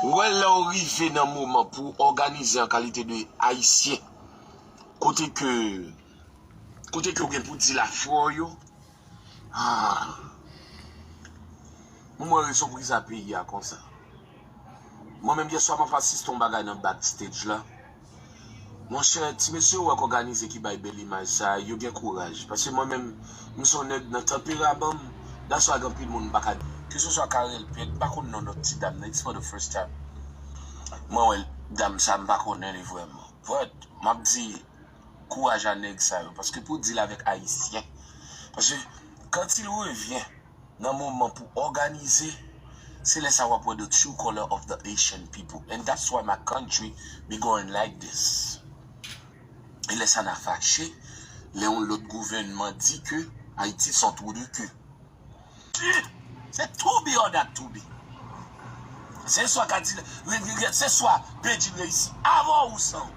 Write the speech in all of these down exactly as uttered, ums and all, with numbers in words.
Ou wè lè w rive nan moman pou w òganize an kalite de Ayisyen, kote ke, kote ke w gen pou di lafwa w yo, ah, mwen mwen rezon pou ki sa peyi a konsa. Mwen menm yèswa m ap asiste yon bagay nan backstage la. Monchè, ti mesye yo wè k òganize ki bay bèl imaj sa a, yo gen kouraj. Paske mwen menm, m se yon nèg nan tanperaman m, that's why gen anpil moun m pa ka, keseswa Carel Pèt, m pa konn non lòt ti dam nan, it's for the first time. Mwen wè dam sa, m pa konnen li vrèman. But, m ap di, kouraj a nèg sa yo, paske pou deal avèk Ayisyen. Paske, quand il revient, nan moman pou òganize, se lè sa w ap wè the true color of the Haitian people. And that's why my country be going like this. E lè sa n a fache, lè yon lòt gouvènman di ke Ayiti se yon trou de cul. Se to be or not to be. Se swa ka di, se swa Bedjine reyisi avè w ou san w.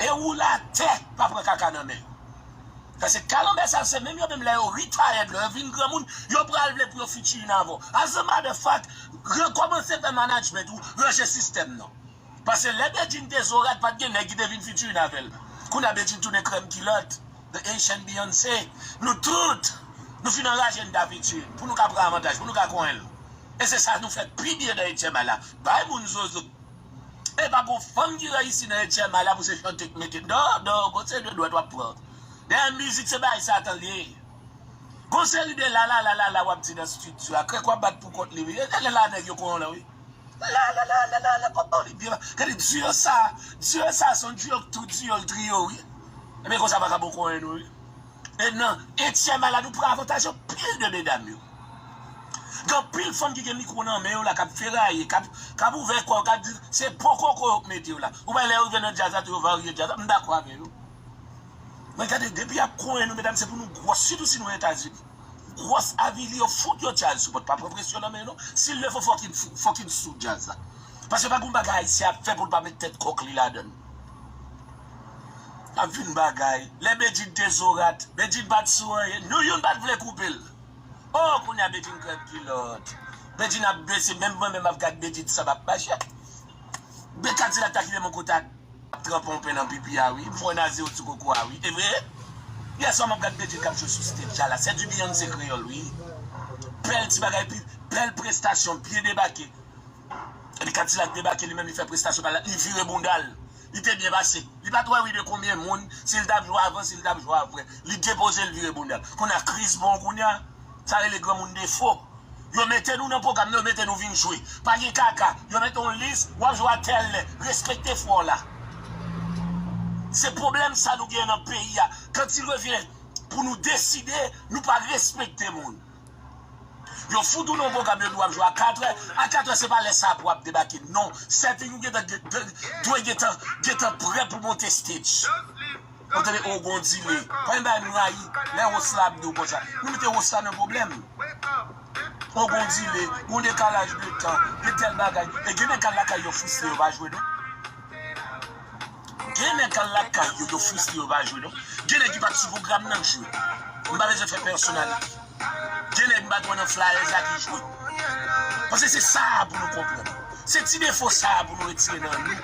E woule atè, pa pran kaka nan men yo. Paske kalanbè sa se menm yo menm lè yo retired, lè yo vin granmoun, yo pral vle pou yo featuring avè w. As a matter of fact, rekòmanse fè management ou, ranje sistèm nan. Paske lè Bedjine te zo rad, pa t gen nèg ki te vin featuring avè l. Kounye a Bedjine tounen krèm kilòt. The Haitian Beyoncé. Nou tout, nou fin anraje n ta featuring pou nou ka pran avantaj, pou nou ka konyen l. E se sa nou fè pi byen nan etyèm a la. Bay moun zozo. E pa gon fanm ki reyisi nan etyèm a la pou se chante k mete. Non, non, gon seri de dwèt w ap pran. Dèyè mizik se bagay Satan l ye. Gon seri de la la la la la w ap di nan stidyo a. Krèk w ap bat pou kont li wi. E lè la nèg yo konyen w lan wi. La la la la la la kòman li byen. Gade duo sa. Duo sa se yon duo k tou duo l trio wi. Ebyen konsa pa ka bon konyen nou wi. E nan etyèm a la nou pran avantaj anpil de medam yo. Gen anpil fanm ki gen mikwo nan men yo la k ap feraye, k ap, k ap ouvè kò yo, k ap di se pokoko yo k mete yo la. Ou wè lè yo rive nan djaz la tou yo varye djaz la, m dakò avè yo. Men gade, depi y ap konyen nou, medam, se pou nou gwòs, sitou si nou Etazini. Gwòs avili yo, fout yo djaz sou pòt, pa pran presyon nan men yo non. Si l leve, fòk in, fòk in sou djaz la. Paske pa gon bagay Ayisyen ap fè pou l pa met tèt kòk li ladan l. Ap vin bagay. Lè Bedjine te zo rad, Bedjine pa t sou anyen. Nou youn pa t vle koupe l. Oh, kounye a Bedjine krèk kilòt. Bedjine ap bese, menm mwen menm ap gad Bedjine sa m ap mache. Be Kadilak ta kite m yon kote a ap tranpe yon pen nan pipi a wi. M fè yon naze yo ti koko a wi. E vre? Yèswa m ap gad Bedjine k ap jwe sou stage a la. Se di Beyoncé kreyòl wi. Bèl ti bagay, pi bèl prestasyon, byen debake. Epi Kadilak debake li menm, li fè prestasyon pa l, li vire bounda l. Li te byen pase. Li pa t wè wi de konbyen moun, si l t ap jwe avan, si l t ap jwe apre. Li depoze l vire bounda l. Kounye a Chris bon kounye a, sa rele granmoun defo. Yo mete nou nan pwogram nan, yo mete nou vin jwe. Pa gen kaka. Yo mete yon lis, w ap jwe a tèl lè. Respekte fwa w la. Se pwoblèm sa nou gen nan peyi a. Quand il revient, pou nou deside, nou pa respekte moun. Yo fout ou nan yon pwogram, yo di w ap jwe a katrè. A katrè, se pa lè sa pou w ap debake. Non. Sèten ou gentan, dwe gentan, gentan prè pou monte stage. Ou tande, o gon dile. Premye bagay m rayi, lè Ross la ap di w konsa. Nou mete Ross la nan pwoblèm. O gon dile, gon dekalaj de tan, gen tèl bagay. E gen nèg k al lakay yo fristre, yo pa jwe non. Gen nèg k al lakay yo, yo fristre, yo pa jwe non. Gen nèg ki pa t sou pwogram nan k jwe. M pa bezwen fè pèsonalite. Gen nèg m pa t wè nan flyers la ki jwe. Paske se sa a pou nou konprann. Se ti defo sa a pou nou retire nan nou.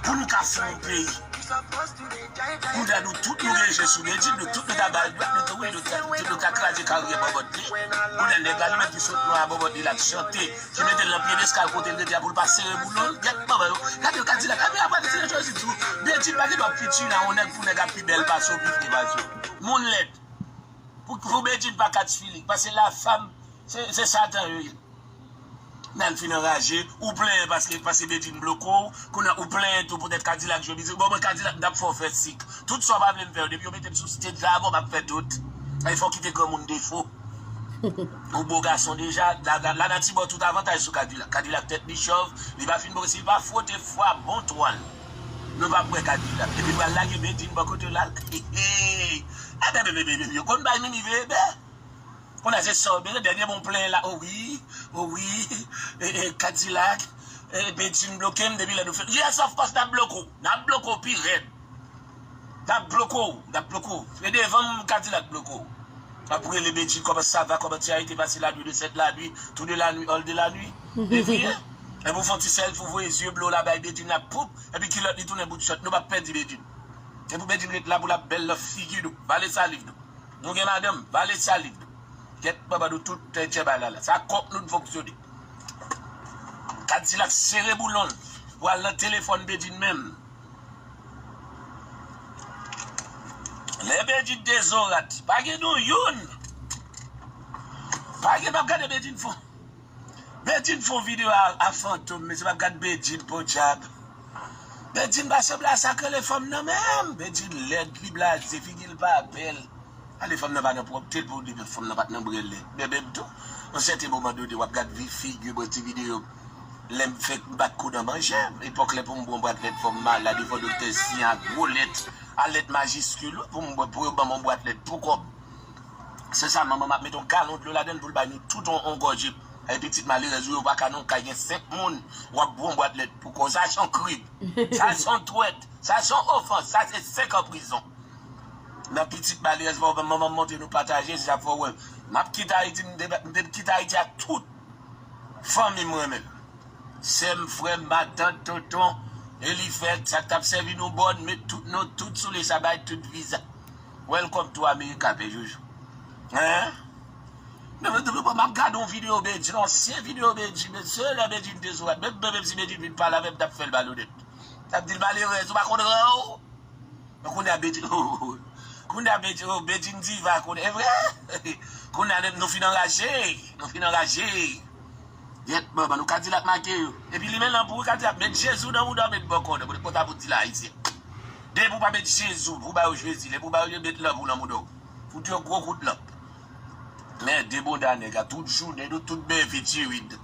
Pou nou ka fè yon peyi. Kounye a nou tout nou gen je sou Bedjine, nou tout nou ta ba l dwèt, nou tout wi, nou ta, nou tout nou ta kraze karyè Bòbòt li. Kounye a nèg la li mèt li sot nwa a Bòbòt li l ap chante, ki mete l nan pyedestal kote l rete a pou l pa sere boulon l. Gèt manman yo. Gade yo Kadilak. Epi apre se jodi tou, Bedjine pa gen dwa featuring a yon nèg pou nèg ap pi bèl pase w, pi fre pase w. Moun lèd. Pou, pou Bedjine pa catch feeling, paske la femme, se, se Satan yo ye. Nan fin anraje, ou plenyen paske, paske Bedjine bloke w, kounye a ou plenyen tou poutèt Kadilak jwe mizik. Bon, mwen Kadilak, m t ap fè w fè sik. Tout sa w pa vle m fè yo, depi yo mete m sou stage la avè w, m ap fè tout. Ay fò w kite granmoun defo. Ou bo gason deja, la, la, lanati ba w tout avantaj sou Kadilak. Kadilak tèt li chòv, li pa fin bo, si li pa fwote fwa bon twal. Nou p ap wè Kadilak. Epi pral lage Bedjine bò kote l al. Hey, hey. Ebyen, bebe, bebe, yo konn bay mimi veye bè. Kounye a se sa w bezwen, dènye bon plen la, o wi, o wi, e, e, Kadilak, e, Bedjine bloke m depi lè nou fè. Yes, of course, n ap bloke w. N ap bloke w pi rèd. N ap bloke w, n ap bloke w. E devan m, Kadilak bloke w. Ap rele Bedjine, comment ça va, comment tu as été passé la nuit de cette la nuit, tout de la nuit, all de la nuit. E vre, Epi w fè yon ti selfie, ou voye zye blo w la bay Bedjine la, poup, epi kilòt li tounen bout chòt. Nou p ap pèdi Bedjine. Epi Bedjine ret la pou l ap bèl nan figi nou. Vale saliv nou. Nou gen madanm, vale saliv nou. Gèt manman nou tout tè djèba la la. Sa kòk nou t fonksyone. Kadilak sere boulon l pou al nan telefòn Bedjine menm. Lè Bedjine dezorat, pa gen nou youn. Pa gen, m ap gade Bedjine fon. Bedjine fè yon videyo a, a Fantom, mesye, m ap gad Bedjine, podyab. Bedjine pa sanble a sa k rele fanm nan menm. Bedjine lèd, li blaze, figi l pa bèl. Ale, fanm nan pa nan pwòpte l pou li, fanm nan pa t nan brèl li. Bebe m tou. Yon sèten moman done, w ap gad vi figi, bon ti videyo. Lè m fèk bat kou nan manje, epòk lè pou m bwè yon bwatlèt fò m malad, fò doktè siyen ak gwo lèt, a lèt majiskil, wi, pou m bwè, pou yo ban m yon bwatlèt pou kòb. Se sa, manman m ap mete yon galon dlo ladan l pou l bay nou tout on, on gòje. Ay pitit malerèz ou yo pa ka nan yon kay gen senk moun, w ap bwè yon bwatlèt pou kò. Sa se yon krim. Sa se yon twèt. Sa se yon ofans. Sa se senk an prizon. Nan pitit malerèz, fò manman m montre nou pataje, se sa fò wè. M ap kite Ayiti, m te, m te kite Ayiti ak tout fanmi m renmen. Sè m, frè m, matant, tonton, Elifèt, sa k t ap sèvi nou bòn, met tout non, tout sou li, sa bay tout viza. Welcome to America, pè Joujou. Hein? Non, men, non, men, m ap gade yon videyo Bedjine, ansyen videyo Bedjine, men se lè Bedjine te sou rad. Menm, menm, menm si Bedjine vin pale avè m, m t ap fè l malonèt. M t ap di l malerèz, ou pa konn ran ou? Men kounye a Bedjine, oh, oh, oh. Kounye a Bedjine, oh, Bedjine diva, kounye, e vre? Kounye a, nou fin anraje, nou fin anraje. Yèt, manman, nou Kadilak make yo. Epi li men lanpou, Kadilak, met Jezi nan mouda w, met bòkò nan, pou konsa pou di la, ayisyen. Depi w pa met Jezi, pou ba yo Jezi, lè pou ba yo, yo met lanpou nan mouda w. Fout yo gwo kout lanp. Men de bonda nèg a, tout jounen, nou tout ben fitirid.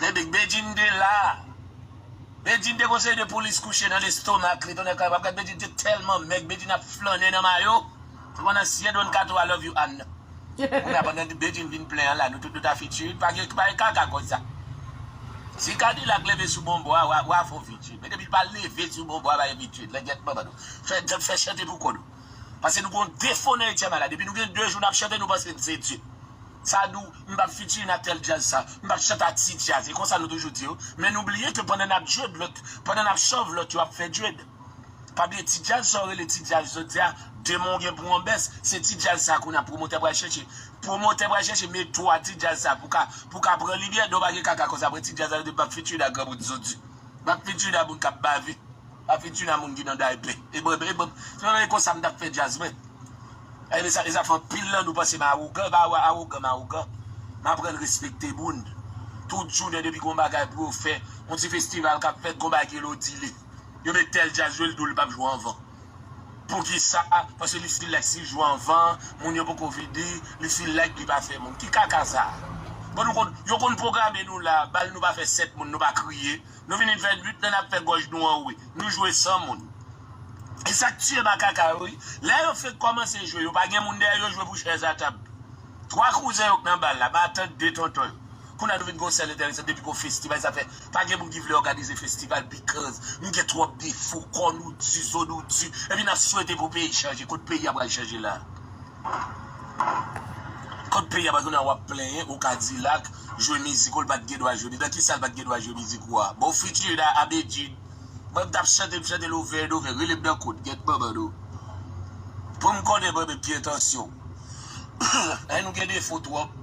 Men Be-, Bedjine te la. Bedjine te konseye de polis kouche nan lestomak li, tonnè kay, w ap gad Bedjine te tèlman mèg, Bedjine ap flannen nan mayo. Se pandan syen dwòn kato a love you Ann. Kounye a pandan Bedjine vin plen an la, nou tout nou ta fitirid, pa gen, pa gen kaka kòz sa. Si Kadilak leve sou bonbò a, w a, w a fè yon fitirid. Men depi l pa leve sou bonbò a, pa gen fitirid. Lè gèt manman nou. Fè, fè chante pou kò nou. Paske nou gon defo nan etyèm a la. Depi nou gen de jou n ap chante, nou panse n se Dye. Sa di w, m p ap fitire nan tèl djaz sa, m p ap chante a ti djaz. E konsa nou toujou di yo. Men nou bliye ke pandan n ap dreadlock, pandan n ap chòv lòt yo ap fè dread. Pa bliye ti djaz sa w rele ti djaz jodi a, demen w gen pou w anbès, se ti djaz sa kounye a pwomotè pral chèche. Pwomotè pral chèche mete w a ti djaz sa pou ka, pou ka pran limyè, non pa gen kaka konsa, apre ti djaz sa yo di m p ap fitire nan granmoun jodi. M ap fitire nan moun k ap bave. M ap fitire nan moun ki nan daypè. E bon, e bon, se pa konsa m t ap fè djaz mwen. E sa, e sa fè anpil nan nou panse m awogan, m pa awogan, m awogan. M aprann respekte moun. Tout jounen depi gon bagay pou yo fè, yon ti festival k ap fèt, gon bagay ki rele Odile. Yo met tèl djaz jwe, l di w li p ap jwe anvan. Poukisa? Paske li feel like si l jwe anvan, moun yo poko vini, li feel like li pa fè moun. Ki kaka sa? Bon, nou konn, yo konn pwograme nou la, bal nou pa fè sèt moun, nou pa kriye. Nou vini n fè uit nan n ap fè gòj nou anwe. Nou jwe san moun. E sa k tiye makaka yo, wi. Lè yo fenk kòmanse jwe, yo pa gen moun dèyè yo jwe pou chèz a tab. Twa kouzen yo k nan bal la, matant de tonton yo. Kounye a nou vin gon sèl enteresan depi gon festival sa fè. Pa gen moun ki vle òganize festival because nou gen twòp defo, kò nou di, zo nou di. Epi n ap swete pou peyi chanje. Kot peyi a pral chanje la? Kot peyi a pral, kounye a w ap plenyen ou Kadilak jwe mizik ou l pa t gen dwa jwe. Nan kisa l pa t gen dwa jwe mizik ou a? Bon, fitire a Bedjine. Mwen m t ap chante, m chante l ouvè, ouvè, rele m nan kout, gèt manman nou. Pou m konnen mwen menm ki entansyon. Ay, nou gen defo twòp.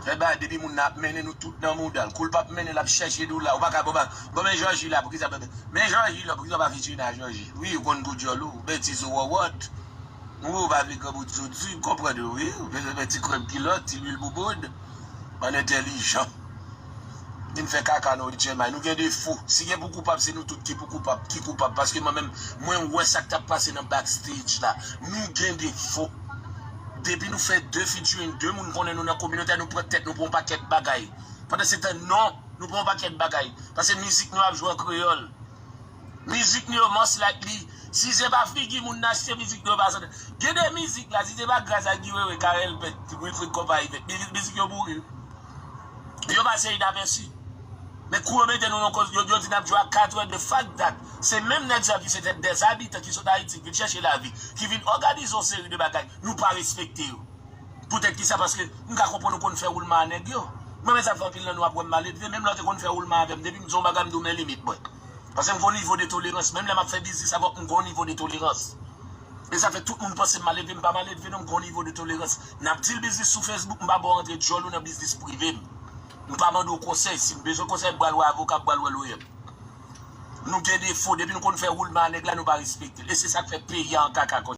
Fè bagay depi moun nan ap mennen nou tout nan mouda l. Kou l p ap mennen l ap chèche doula. Ou pa ka bon, bon, men Jòji la, poukisa, men Jòji la, poukisa w pa fitire nan Jòji? Wi, ou konn gou dyòl ou, men ti zo wòwòt. Wi, ou pa vle granmoun zo di, m konprann ou, wi. Ou bezwen fè ti krèm kilòt, ti lwil bouboun. Bann entèlijan. Vin fè kaka nan H M I. Nou gen defo. Si gen pou koupab, se nou tout ki pou koupab, ki koupab. Paske mwen menm, mwen wè sa k t ap pase nan backstage la. Nou gen defo. Depi nou fè de featuring, de moun konnen nou nan kominote a, nou pran tèt nou pou yon pakèt bagay. Pandan se tan, non, nou pou yon pakèt bagay. Paske mizik nou ap jwe an kreyòl. Mizik nou yo most likely, si se pa figi moun nan achte mizik nou yo pa sòti. Gen de mizik la, si se pa gras a Guy Wewe, Carel Pent, Wilfrid Konpayi fèt, mizik, mizik yo mouri. Yo pase inapèsi. Men kou yo mete nou nan koz, yo, yo di n ap jwe a katrè, the fact that se menm nèg sa ki se tèt dèzabitan ki sot Ayiti, ki vin chèche lavi, ki vin òganize yon seri de bagay, nou pa respekte yo. Poutèt kisa? Paske m ka konprann ou konn fè woulman a nèg yo. Mwen menm sa fè anpil nan nou ap wè m maledve, menm lè w te konn fè woulman avè m, depi m di yon bagay m di w men limit mwen. Paske m gon nivo de tolerans, menm lè m ap fè biznis avè w, m gon nivo de tolerans. E sa fè tout moun panse m maledve, m pa maledve non, m gon nivo de tolerans. N ap deal biznis sou Facebook, m pa ba w antre djòl ou nan biznis prive m. M pa mande w konsèy, si m bezwen konsèy, m pral wè avoka, m pral wè lawyer. Nou gen defo, depi nou konn fè woulman a nèg la, nou pa respekte l. E se sa k fè peyi a an kaka konsa.